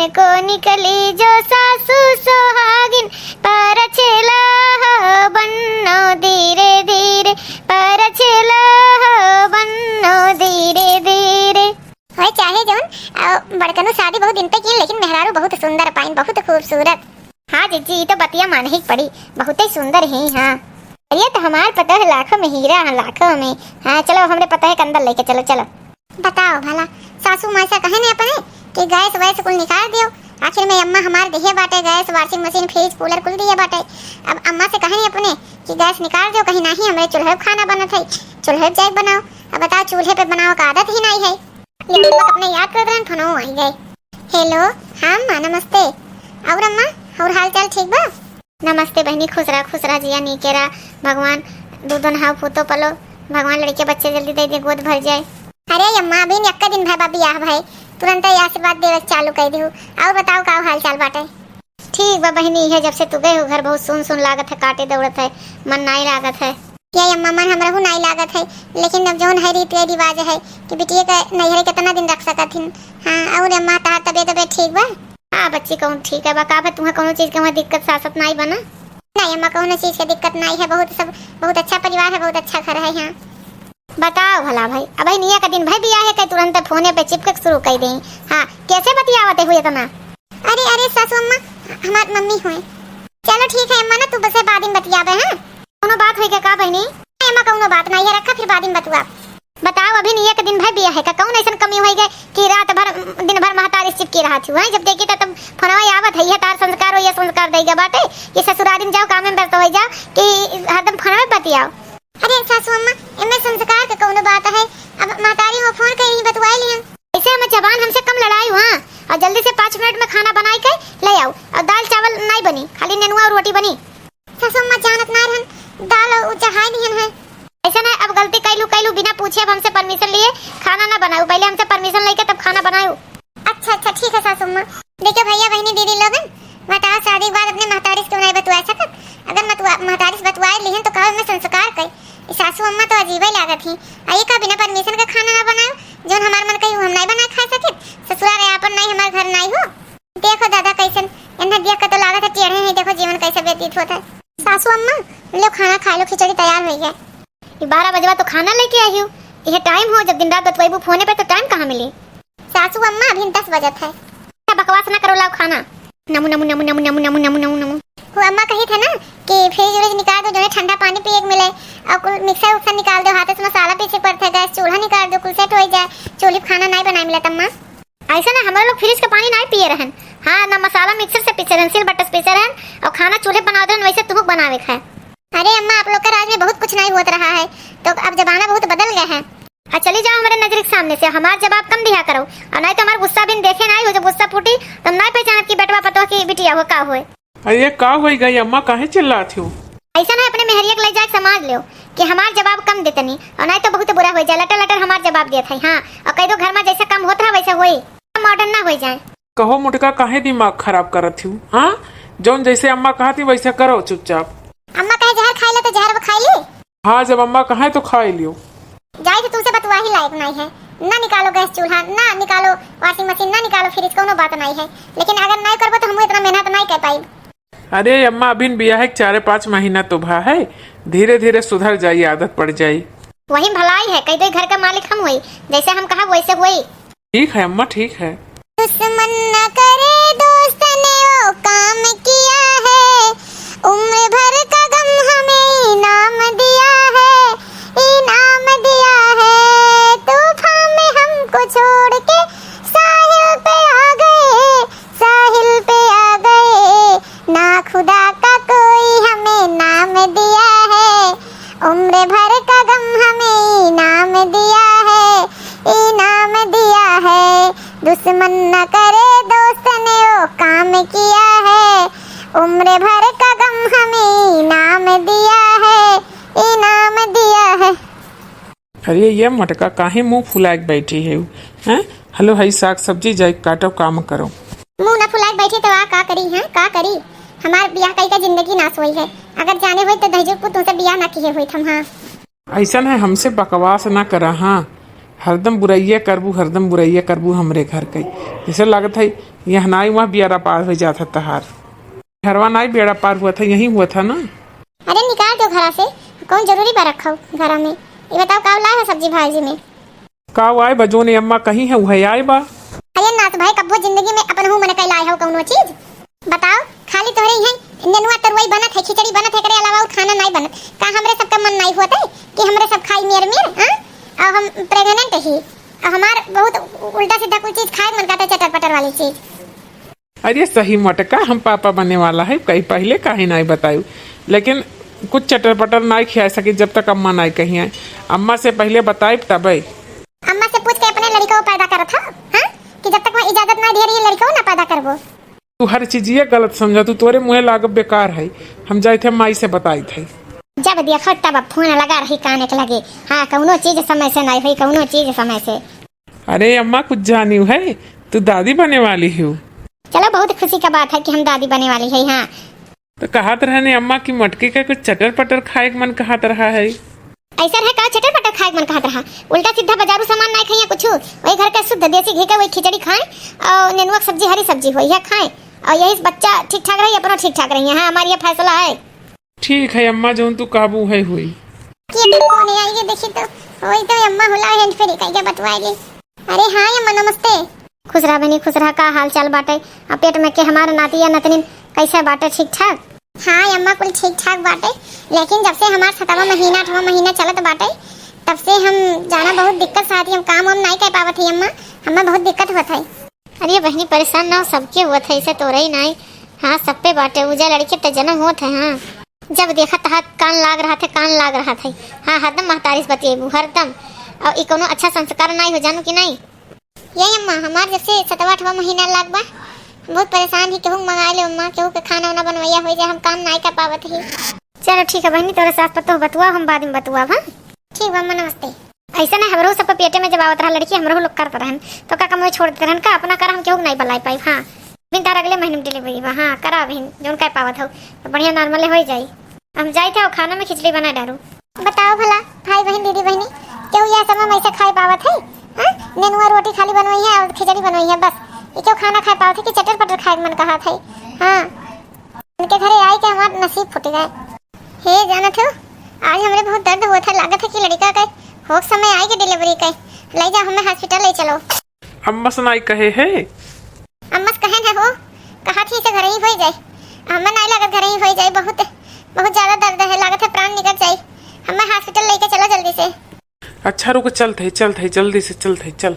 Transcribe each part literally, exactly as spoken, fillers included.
को निकली जो सासू सोहागिन, परछेला हो बन्नो धीरे धीरे, परछेला हो बन्नो धीरे धीरे। होए चाहे जौन, अ, बड़कनू शादी बहुत दिन तक किन, लेकिन मेहरारू बहुत सुंदर पाइन, बहुत खूबसूरत। हाँ जिज्जी, ई तो बतिया मानही के पड़ी, बहुते सुंदर ही। हाँ, अरे तो हमार पतोह लाखों में हीरा है, लाखों में। हाँ, चलो हमरे पतोह के अंदर लेके चलो, चलो। बताओ भला, सासू माँ से कहे नहीं अपने कि गैस वैस कुल निकाल दियो? आखिर में अम्मा हमार दिहे बाटे गैस, washing machine, fridge, cooler कुल दिहे बाटे। अब अम्मा से कहे नहीं अपने कि गैस निकाल दियो, कहीं नहीं हमरे चूल्हे पे खाना बनत है, चूल्हे पे जाके बनाओ। अब बताओ, चूल्हे पे बनाओ का आदत ही नहीं है। ये हम लोग अपने याद कर रहे हैं, फोनो आई गए। हेलो, हाँ अम्मा, नमस्ते। और अम्मा, और हाल चाल ठीक बा? नमस्ते बहनी, खुश रहा, खुश रहा जिया, नीके रहा। भगवान दू दो नहाव पूतो पलो, भगवान लड़के बच्चे जल्दी दे दे, गोद भर जाए। अरे अम्मा, अभी यक्का दिन भय बा बियाह भय, तुरंत ही आशीर्वाद देवे के चालू कर दिहू। और बताओ का हाल चाल बाटे? ठीक बा बहिनी, इहे जब से तू गए हो घर बहुत सुन सुन लागत है, काटे दौड़त है, मन नाई लागत है। ये अम्मा, मन हमरहू नाई लागत है, लेकिन अब जौन है रीति रिवाज है कि बिटिया के नैहरे कितना दिन रख सकत हिन। हाँ, और अम्मा तहार तबियत तबियत ठीक बा? हाँ बच्ची, कौन ठीक है बा, का बा तुहे कौनो चीज के वहाँ दिक्कत सासत नाई बना? नहीं अम्मा, कौनो चीज के दिक्कत नाई है, बहुत सब, बहुत अच्छा परिवार है, बहुत अच्छा घर है यहाँ। बताओ भला भाई, अब निया का दिन भाई बियाह है के तुरंत फोने पे चिपके शुरू कर दे। हाँ, कैसे बतियावते हुए इतना? अरे अरे सासू अम्मा, हमार मम्मी हुए। चलो ठीक है अम्मा, ना तू बसे बाद में बतियाबे, हाँ? कौनो बात होई के का बहनी? अरे अम्मा कौनो बात नहीं है, रखा फिर बाद में बतुआ। बताओ, अभी नहीं एक दिन भर बियाह है का, कौन ऐसन कमी होई गए कि रात भर, दिन भर महतारी चिपकी रहा थी, हैं? जब देखी त तब फोनवा आवत है, ये तार संस्कार हो, ये संस्कार देगा बाटे कि ससुरारी में जाओ, काम में व्यस्त हो जाओ कि हरदम फोनवा पे बतियाओ। अरे सासू अम्मा, एमे संस्कार के कौनो बात है? अब महतारी हो फोन करी बतुआई लिहन। ऐसे हम जबान हमसे कम लड़ाई हुआ, और जल्दी से पाँच मिनट में खाना बनाई के ले आओ, और दाल चावल नहीं बनी, खाली नेनुआ और रोटी बनी। सासू अम्मा जानत ना रहन, दाल उ चढ़ाई दिहन है। ऐसा ना, अब गलती कैलू कैलू बिना पूछे अब हमसे परमिशन लिए खाना ना बनाऊ, पहले हमसे परमिशन लेके तब खाना बनाऊ। अच्छा अच्छा ठीक है सासू अम्मा। देखो भैया बहनी दीदी लोगन, बताओ शादी के बाद अपने महतारी से क्यों नहीं बतुआ सकत? अगर मतुआ, महतारी से बतुआ लिहन तो कहो मैं संस्कार कई। ई सासू अम्मा तो अजीबे लागत ही। आ ये का बिना परमिशन के खाना ना बनाओ, जौन हमार मन कही हम नहीं बना खा सके। ससुराल है आपन नहीं, हमार घर नहीं हो। देखो दादा कैसन, एन्हा देख के तो लागत है टेढ़े हैं। देखो जीवन कैसे व्यतीत होता है। सासू अम्मा, लो खाना खा लो, खिचड़ी तैयार हुई है। ये बारह बजवा तो खाना लेके आई हो, ये टाइम हो, जब दिन रात बतवाइबू फोने पे तो टाइम कहाँ मिली? सासू अम्मा, अभी दस बजत है। क्या बकवास ना करो, लाओ खाना। नमु नमु नमु नमु नमु नमु नमु नमु नमु। वो अम्मा कही थे ना कि फ्रिज व्रिज निकाल दो, जो है ठंडा पानी पिए के मिले, और कुल मिक्सर उक्सर निकाल दो, हाथ से मसाला पीछे पड़ते, गैस चूल्हा निकाल दो, कुल सेट हो जाए, चूल्ही पे खाना नहीं बनाए मिलत अम्मा। ऐसा ना, हमारे लोग फ्रिज का पानी नहीं पिए रहन। हाँ, ना मसाला मिक्सर से पीसे रहन, सिलबट्टा से पीसे रहन, और खाना चूल्हे बनावत रहन, वैसे तुहुक बनावे के है। अरे अम्मा, आप लोग के राज में बहुत कुछ नहीं होत रहा है, तो अब जमाना बहुत बदल गया है। आ चली जाओ हमारे नजर के सामने से, हमार जवाब कम दिया करो, और नहीं तो हमार गुस्सा बिन देखे नहीं हो, जब गुस्सा फूटी तो नहीं पहचानत कि बेटवा पतोह की बिटिया हो का होए। अरे का होई गई अम्मा, काहे चिल्लात हो? ऐसा ना, अपने मेहरिया के ले जाके समाज लो कि हमार जवाब कम देतनी, और नहीं तो बहुत बुरा हो जाए। लटर लटर हमार जवाब देत है। हाँ, और कह दो घर में जैसा काम होत रहा वैसा होई, मॉडर्न ना हो जाए। कहो मोटका, काहे दिमाग खराब करत हो? हाँ, जौन जैसे अम्मा कहती वैसा करो चुपचाप। अम्मा कहे जहर खाई ले तो जहर वो खाई ली। हाँ, जब अम्मा कहे तो खाई लियो। जाई तो तुमसे बतुआ ही लायक नहीं है, ना निकालो गैस चूल्हा, ना निकालो वॉशिंग मशीन, ना निकालो फ्रिज, कोनो बात नहीं है। लेकिन अगर नहीं करबो तो हम इतना मेहनत नहीं कर पाई। अरे अम्मा, अभी बियाह के चारे पाँच महीना तो भा है, धीरे धीरे सुधर जाई, आदत पड़ जाई। वही भलाई है, कह दे घर का मालिक हम होई, जैसे हम कहा वैसे होई। ठीक है अम्मा, ठीक है। दुश्मन न करे दोस्त ने वो काम किया है, उम्र भर का गम हमें इनाम दिया है, इनाम दिया है। तूफान में हमको छोड़ के साहिल पे आ गए, साहिल पे आ गए, ना खुदा का कोई हमें नाम दिया है, उम्र भर का गम हमें इनाम दिया है, इनाम दिया है। दुश्मन न करे दोस्त ने वो काम किया है, उम्र भर का गम हमें इनाम दिया है, इनाम दिया है। अरे ये मटका काहे मुंह फुलाए के बैठी है, हैं? हलो, हई साग सब्जी जाए काटो, काम करो। मुंह ना फुलाए के बैठी तो आ का करी, हैं? का करी? हमार बियाह कई का जिंदगी नाश होई है। अगर जाने होई तो दहिजोर पुत तुमसे बियाह ना किए होई हम, हाँ। ऐसन है, हमसे बकवास ना करा, हाँ। हरदम बुराइया करबू, हरदम बुराइया करबू हमरे घर के। जैसे लागत है यहाँ नाई, वहाँ बेड़ा पार होइ जात है तहार। घरवा नाई बेड़ा पार हुआ था, यहीं हुआ था ना। अरे निकाल दो घरा से, कौन जरूरी बा रखो घरा में। ये बताओ का लाए हो सब्जी भाजी में? का आए बा, जोने अम्मा कही है उहे आए बा। अरे नाथ भाई, कब्बो जिंदगी में अपन हूँ मन कैला आए हो कौनो चीज? बताओ, खाली तोहरे इहे नेनुआ तरुआई बनत है, खिचड़ी बनत है, एकरे अलावा उ खाना नाई बनत। का हमरे सबका मन नाई होत है कि हमरे सब खाई मेर मेर, हाँ? और हम प्रेग्नेंट ही, और हमार बहुत उल्टा सीधा कुल चीज खाए के मन करता है, चटर पटर वाली चीज। अरे सही मोटका, हम पापा बने वाला है, कहीं पहले काहे नाई बतायु, लेकिन कुछ चटर पटर नाई खिया सकी जब तक अम्मा नाई कही है। अम्मा से पहले बताइब तबे। अम्मा से पूछ के अपने लड़िका पैदा करत हो, हाँ? कि जब तक मैं इजाजत ना दिए रही, लड़िका ना पैदा करबो। तू हर चीजिए गलत समझा, तू तोरे मुँहे लागब बेकार है। हम जाइत है माई से बताइत है। जब देखो तब फोन लगा रही काने के लगे। हाँ, कौनो चीज समय से नहीं हुई, कौनो चीज समय से। अरे अम्मा, कुछ जानियो है, तू दादी बने वाली हो। चलो, बहुत खुशी का बात है कि हम दादी बने वाली है। हाँ, तो कहत रहने अम्मा कि मोटकी का कुछ चटर पटर खाए के मन कहत रहा है। ऐसा रहे का चटर पटर खाए के मन कहत रहा? उल्टा सीधा बाजारू सामान ना खाइए कुछ, वही घर का शुद्ध देसी घी का वही खिचड़ी खाए और नेनुआ के सब्जी, हरी सब्जी हो, यह खाए और यही से बच्चा ठीक ठाक रही, अपना ठीक ठाक रही। हाँ, हमारी ये फैसला है। ठीक है अम्मा, जौन तू काबू है हुई। ये तो कौन है? ये देखी तो, वही तो अम्मा होला है, फिर कहीं क्या बतवाए ले। अरे हाँ अम्मा, नमस्ते। खुश रहा बहनी, खुश रहा। का हाल चाल बाटे? आ पेट में के हमार नाती या नतनी कैसे बाटे, ठीक ठाक? हाँ अम्मा, कुल ठीक ठाक बाटे, लेकिन जब से हमार सतवा महीना, आठवां महीना चलत बाटे, तब से हम जाना बहुत दिक्कत से आती, हम काम वाम नाई कर पावत ही अम्मा, हमें बहुत दिक्कत होत है। अरे बहनी, परेशान ना हो, सबके होत है, ऐसे तोरे ही नाई। हाँ, सब पे बाटे, उजा लड़के त जन्म होत है। हाँ, जब देखा तहा कान लाग रहा थे, कान लाग रहा थे। हाँ, हरदम महतारी से बतियेबू, हरदम। और ई कोनो अच्छा संस्कार नाई हो, जानू कि नाई? ये अम्मा, हमार जैसे सतवा आठवां महीना लाग बा, बहुत परेशान ही। केहू के मंगा ले अम्मा, केहू के खाना उना बनवैया हो जाए, हम काम नाई कर पावत ही। चलो ठीक है बहनी, तोरे सास पतोह बतुआ, हम बाद में बतुआ। हाँ ठीक बा अम्मा, नमस्ते। ऐसे ना, हमरो सब पेटे में जब आवत रहा लड़की, हमरो लोग करत रहन, तो का कमवे छोड़ देत रहन का? अपना कर हम केहू के नाई बलाई पाई। हाँ, बिन तार अगले महीने में डिलीवरी बा। हाँ, करा बहिन, जौन कह पावत हो, तो बढ़िया नॉर्मल हो जाई। हम जाई थे और खाना में खिचड़ी बना डारू। बताओ भला, भाई बहन, दीदी बहनी, केहू यह समय में ऐसे खाए पावत है? हाँ, नेनुआ रोटी खाली बनवाई है और खिचड़ी बनवाई है बस। ये केहू खाना खाए पावत है कि चटर पटर खाए के मन कहत है? हाँ, इनके घरे आई के हमार नसीब फूट गए। हे जानत हो, आज हमरे बहुत दर्द हुआ था, लागत है कि लड़का के होक समय आई के डिलीवरी के। ले जा, हमें हॉस्पिटल ले चलो। अम्मा से नाई कहे है? अम्मा से कहे ना हो, कहा थी से घर ही हो जाए। हमें नाई लागत घर ही हो जाए, बहुत, बहुत ज्यादा दर्द है, लागत है प्राण निकल जाए। हमें हॉस्पिटल लेके चलो जल्दी से। अच्छा रुक, चलत है, चलत है, जल्दी से चलत है, चल।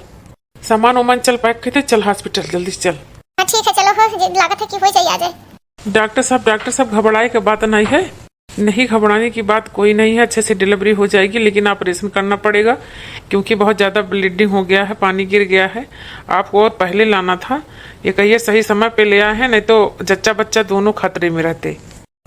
सामान उमान चल पैक करते, चल हॉस्पिटल जल्दी से चल। हाँ ठीक है, चलो हो, जे लागत है कि हो जाए, आ जाए। डॉक्टर साहब, डॉक्टर साहब, घबराए के बात नहीं है। नहीं, घबराने की बात कोई नहीं है, अच्छे से डिलीवरी हो जाएगी, लेकिन ऑपरेशन करना पड़ेगा क्योंकि बहुत ज़्यादा ब्लीडिंग हो गया है, पानी गिर गया है। आपको और पहले लाना था, ये कहिए सही समय पे ले आए हैं, नहीं तो जच्चा बच्चा दोनों खतरे में रहते।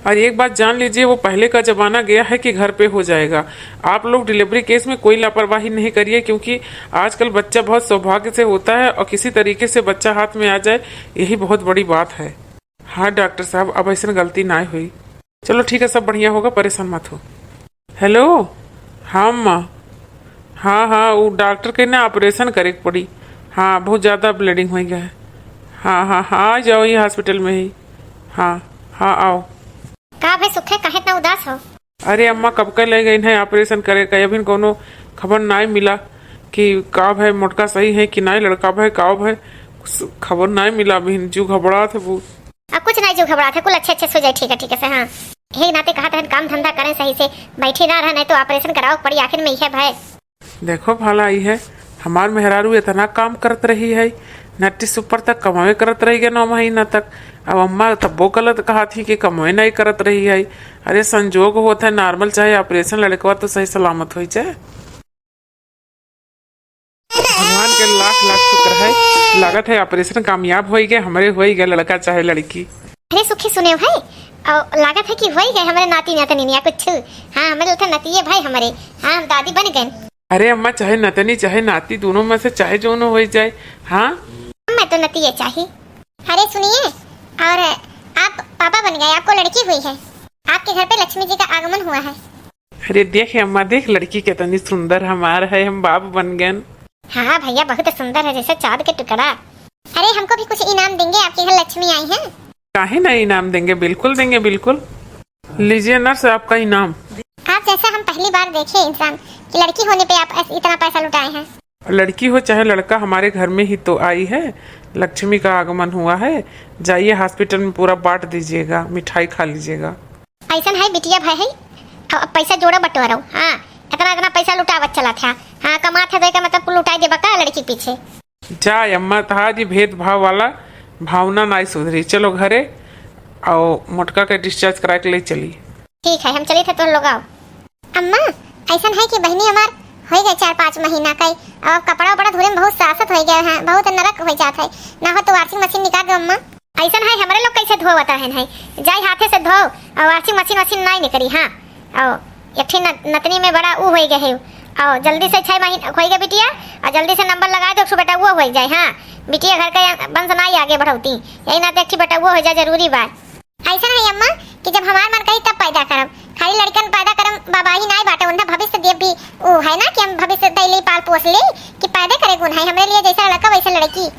और एक बात जान लीजिए, वो पहले का ज़माना गया है कि घर पे हो जाएगा। आप लोग डिलीवरी केस में कोई लापरवाही नहीं करिए, क्योंकि आजकल बच्चा बहुत सौभाग्य से होता है और किसी तरीके से बच्चा हाथ में आ जाए, यही बहुत बड़ी बात है। हाँ डॉक्टर साहब, अब ऐसन गलती ना हुई। चलो ठीक है, सब बढ़िया होगा, परेशान मत हो। हेलो, हाँ अम्मा। हाँ हाँ, वो डॉक्टर के ना ऑपरेशन करे के पड़ी। हाँ, बहुत ज़्यादा ब्लीडिंग हो गया है। हाँ हाँ हाँ, आ जाओ ये हॉस्पिटल में ही। हाँ हाँ, आओ। का भाई सुखे, काहे इतना उदास हो? अरे अम्मा, कब का ले गई है ऑपरेशन करे का, अभी कोनो खबर नाई मिला कि का भाई मोटका सही है कि नाई, लड़का भाई का भाई, कुछ खबर नाई मिला, अभी जीव घबरात है बहुत। अब कुछ नाई जीव घबरात है, कुल अच्छे अच्छे से हो जाए, ठीक है ठीक है से। हाँ, हे नाते कहा तहन काम धंधा करें सही से, बैठे ना रहे, नहीं तो ऑपरेशन कराओ पड़ी, आखिर में यह भाई। देखो भला, ई है हमार मेहरारू इतना काम करत रही है, नट्टी सुपर तक कमावे करत रही है नौ महीना तक। अब अम्मा तब्बो गलत कहा थी कि कमावे नहीं करत रही है। अरे संजोग होत है, नॉर्मल चाहे ऑपरेशन, लड़कवा तो सही सलामत हो जाए। भगवान के लाख लाख शुक्र है, लागत है ऑपरेशन कामयाब हो गए, हमरे हो गए लड़का चाहे लड़की। अरे सुखी सुने भाई, अ, लागत है कि हो गए हमरे नाती नातनी या कुछ। हाँ, हमरे तो नतिये भाई हमरे। हाँ, हम दादी बन गए। अरे अम्मा, चाहे नतनी चाहे नाती, दोनों में से चाहे जौनो हो जाए। हाँ, मैं तो नतिये चाही। अरे सुनिए, और आप पापा बन गए, आपको लड़की हुई है, आपके घर पे लक्ष्मी जी का आगमन हुआ है। अरे देख अम्मा, देख लड़की कितनी सुंदर हमार है, हम बाप बन गए। हाँ भैया, बहुत सुंदर है, जैसे चांद के टुकड़ा। अरे, हमको भी कुछ इनाम देंगे, आपके घर लक्ष्मी आई है। काहे ना इनाम देंगे, बिल्कुल देंगे, बिल्कुल। लीजिए नर्स, आपका इनाम। आप जैसा हम पहली बार देखे इंसान कि लड़की होने पे आप ऐस-, इतना पैसा लुटाए हैं। लड़की हो चाहे लड़का, हमारे घर में ही तो आई है, लक्ष्मी का आगमन हुआ है। जाइए हॉस्पिटल में पूरा बांट दीजिएगा, मिठाई खा लीजिएगा। ऐसन है बिटिया भाई है, अब पैसा जोड़ा बटोरो। हाँ, इतना इतना पैसा लुटावत चला था। हाँ, कमात है तो एकर मतलब कुल लुटाई देबा का लड़की पीछे? जा अम्मा, तहार ई भेदभाव वाला भावना नाई सुधरी। चलो घरे, अउ मोटका के डिस्चार्ज करा के ले चली। ठीक है, हम चली थे, तो लोग आओ। अम्मा, ऐसन है कि बहिनी हमार हो गए चार पाँच महीना का, और कपड़ा उपड़ा धोए में बहुत सासत हो गए हैं, बहुत नरक हो जात है। ना हो तो वॉशिंग मशीन निकाल दो अम्मा। ऐसन है, हमरे लोग कैसे धोवत रहन है, जाई हाथे से धो, और वॉशिंग मशीन वशीन नाई निकरी। हाँ, और एक ठे न-, नतनी में बड़ा ऊ होई गए है, और जल्दी से छह महीना होई गए बिटिया, और जल्दी से नंबर लगा दो, एक ठो बेटा वो होई जाए। हाँ, बिटिया घर के वंश नाई आगे बढ़ौती, यही नाते एक ठे बेटा वो हो जाए जरूरी बा। ऐसन है अम्मा कि जब हमार मन कही तब पैदा करब, खाली लड़कन पैदा करब, बाबा ही नाई बाटे, उनका भविष्य देव भी ऊ है ना कि हम भविष्य दैली पाल पोस ली कि पैदा करे गुण है, हमरे लिए जैसा लड़का वैसा लड़की।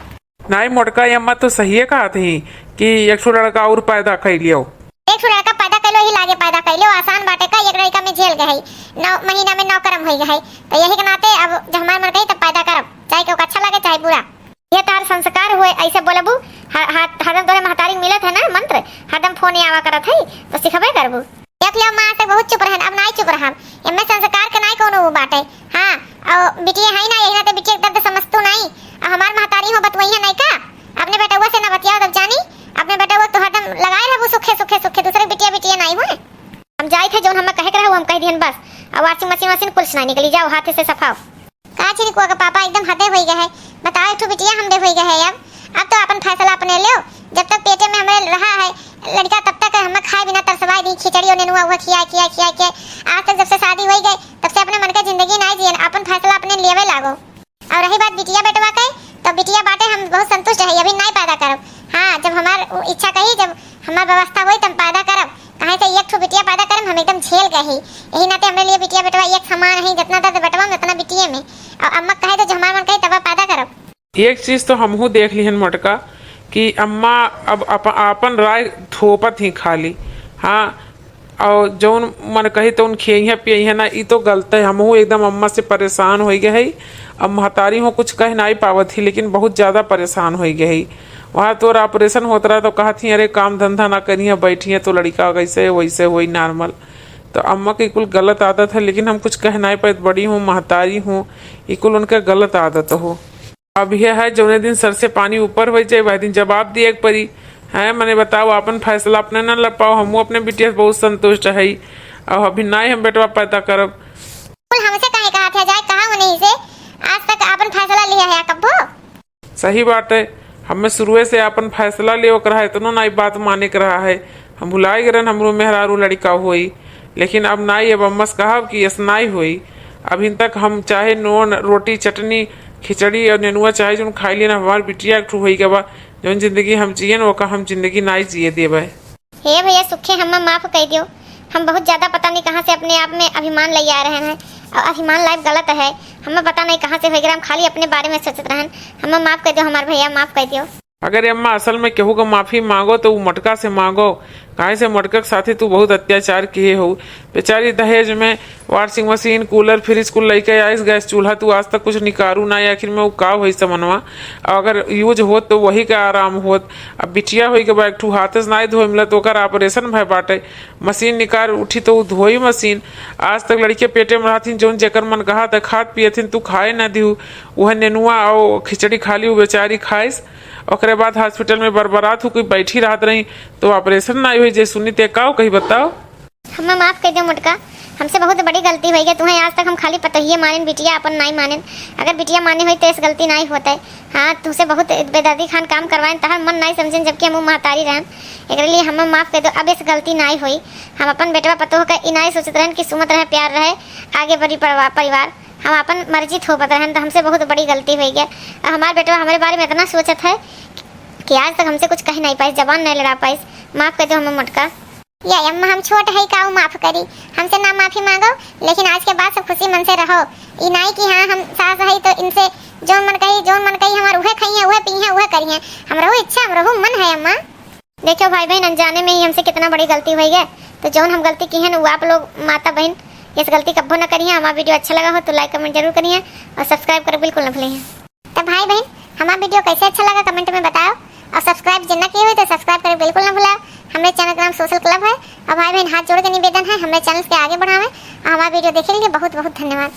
नाई मोटका, ये अम्मा तो सहिए कहत ही कि एक ठो लड़का और पैदा कर लियो। एक ठो लड़का पैदा कर लो, ही लागे पैदा कर लो, आसान बाटे का, एक लड़का में झेल गए है, नौ महीना में नौ कर्म हो गए है, तो यही के नाते अब जब हमार मन कही तब पैदा करब, चाहे केहू के अच्छा लगे चाहे बुरा। ये तार संस्कार हुए, ऐसे बोलबू, ह-, ह-, हरदम तोरे महतारी मिलत है ना मंत्र, हरदम फोन आवा करत है, तो सिखबे करबू। देख लियो, माँ से बहुत चुप रहन, अब नाई चुप रहब। एमे संस्कार के नाई कोनो वो बाटे। हाँ, और बिटिया है ना, यही नाते बिटिया के दर्द समझतू नाई। अब हमार महतारी हो बतवइया नाई का? अपने बेटउआ से ना बतियाओ तब जानी, अपने बेटउआ तो हरदम लगाए रहबू सुखे, सुखे, सुखे, दूसरे बिटिया, बिटिया नाई हुए। हम जाइत है, जौन हमें कहे के रहे, वो हम कह दिहन बस। अब washing machine, machine कुछ ना निकली, जाओ हाथे से सफाओ। का छिड़कुआ का पापा एकदम हदे होई गए है, बताओ, एक ठो बिटिया हमरे होई गए है। अब, अब तो अपन फैसला अपने लियो, जब तक पेटे में हमरे रहा है लड़का, तब तक हमें खाए बिना तरसवाए दी, खिचड़ी और नेनुआ हुआ खिया, खिया, खिया के। आज तक जब से शादी होई गए, तब से अपने मन के जिंदगी नाई जियन, अपन फैसला अपने लेवे लागो। और रही बात बिटिया बेटवा के, तो बिटिया बाटे हम बहुत संतुष्ट है, अभी नाई पैदा करब। हाँ, जब हमार उ इच्छा कही, जब हमार व्यवस्था होई, तब पैदा करब। काहे से एक ठो बिटिया पैदा करब, हम एकदम झेल गए ही। यही नाते हमरे लिए बिटिया बेटवा एक समान है, जितना दर्द बेटवा में, उतना बिटिये में। और अम्मा कहे तो जो हमार मन कहे तब पैदा करब। एक चीज तो हमहू देख लिहन मोटका कि अम्मा अब अप-, आपन राय थोपत ही खाली। हाँ, और जौन मन कही तौन खियइहें पियइहें ना, ई तो गलत है। हमहू एकदम अम्मा से परेशान होइ गए हई। अब महतारी हो कुछ कह नाई पावत ही, लेकिन बहुत ज्यादा परेशान होइ गए हई। वहाँ तोर operation होत रहा तो कहत ही, "अरे काम धंधा ना करिहें, बैठिहें तो लड़िका कैसे वैसे होई normal।" तो अम्मा के कुल गलत आदत है, लेकिन हम कुछ कह नाई पाइत। बड़ी हूँ, महतारी हूँ, ई कुल उनके गलत आदत हो। अब यह है, जौने दिन सर से पानी ऊपर होइ जाए, वह दिन जवाब दिए के पड़ी। हैं, मने बताओ, आपन फैसला अपने न ले पाओ, हमहू अपने बिटिया से बहुत संतुष्ट है। अब अभी नाई हम बेटवा पैदा करब। कुल हमसे काहे कहत है जाए, कहा उन्हीं से, आज तक आपन फैसला लिया है कब्बो? सही बात है, हमें शुरुए से आपन फैसला लेवे के रहा, इतनो नाई बात माने के रहा है। हम भुलाए गए रहन, हमरो मेहरारू लड़िका होई, लेकिन अब नाई, अब अम्मा से कहब कि ऐस नाई होई। अभिन तक हम चाहे नून, रोटी, चटनी, खिचड़ी और नेनुआ चाहे जौन खाई लेना, हमार बिटिया एक ठो होई गवा, जौन जिंदगी हम जियन, ओका हम जिंदगी नाई जिए देबे। हे भैया सुखे, हमें माफ कइ दियो, हम बहुत ज्यादा पता नहीं कहाँ से अपने आप में अभिमान ले आ रहे हैं, और अभिमान लाइफ गलत है, हमें पता नहीं कहाँ से होइ गया, हम खाली अपने बारे में सोचत रहन। हमें माफ कइ दियो हमार भैया, माफ कइ दियो। अगर अम्मा असल में केहू का माफी मांगो तो उ मोटका से मांगो, काहे से मोटका के साथे तू बहुत अत्याचार किहे हो। बेचारी दहेज में washing machine, cooler, fridge कुल लइके आइस, गैस चूल्हा, तू आज तक कुछ निकारू ना, आखिर में उ का होई समनवा। अगर use होत तो वही का आराम होत। अब बिटिया होई के बा, एक ठू हाथे से नाई धोए मिलत, ओकर operation भय बाटे, मशीन निकार उठी तो उ धोई मशीन। आज तक लड़िके पेटे में रहथिन, जौन जेकर मन कहा त खात पियथिन, तू खाए ना दिहू, उहे नेनुआ और खिचड़ी खाली उ बेचारी खाइस। ओकरे बाद hospital में बरबरात हो के बैठी रहत रही, तो operation नाई होई, जे सुनी ते का कही बताओ। हमें माफ कइ दियो मोटका, हमसे बहुत बड़ी गलती होइ गई। तुहें आज तक हम खाली पतोहिए मानेन, बिटिया अपन नाई मानेन। अगर बिटिया माने होई तो ऐस गलती नाई होते। हाँ, तुझसे बहुत बेदर्दी खान काम करवाएन, तहर मन नाई समझेन, जबकि हम उ महतारी रहन। एकरे लिए हमें माफ कइ दियो, अब ऐस गलती नाई होई। हम अपन बेटवा पतोह का ई नाई सोचत रहन कि सुमत रहे, प्यार रहे, आगे बढ़ी परिवा-, परिवार। हम अपन मर्जी थोपत रहन, तो हमसे बहुत बड़ी गलती होइ गया। और हमार बेटवा हमरे बारे में इतना सोचत है कि आज तक हमसे कुछ कह नाई पाइस, जबान नाई लड़ा पाइस। माफ कइ दियो हमें मोटका। या अम्मा, हम छोट है, का उ माफ करी? हमसे ना माफी मांगो, लेकिन आज के बाद सब खुशी मन से रहो। ई नाई कि हाँ, हम सास है तो इनसे जौन मन कही, जौन मन कही, हमार उहे खइहें, उहे पीहें, उहे करिहें। हमरहू इच्छा, हमरहू मन है अम्मा। देखो भाई बहन, अनजाने में ही हमसे कितना बड़ी गलती हुई है, तो जौन हम गलती की है ना, वो आप लोग माता बहन इस गलती कब्बो न करिए। हमारा वीडियो अच्छा लगा हो तो लाइक कमेंट जरूर करिए और सब्सक्राइब कर बिल्कुल न भूलिए। तो भाई बहन, हमारा वीडियो कैसे अच्छा लगा कमेंट में बताओ, और सब्सक्राइब जे ना किए हुए तो सब्सक्राइब करे बिल्कुल ना भूलाओ। हमरे चैनल का नाम सोशल क्लब है। और भाई बहन, हाथ जोड़ के निवेदन है, हमरे चैनल के आगे बढ़ावें और हमारा वीडियो देखे के लिए बहुत बहुत धन्यवाद।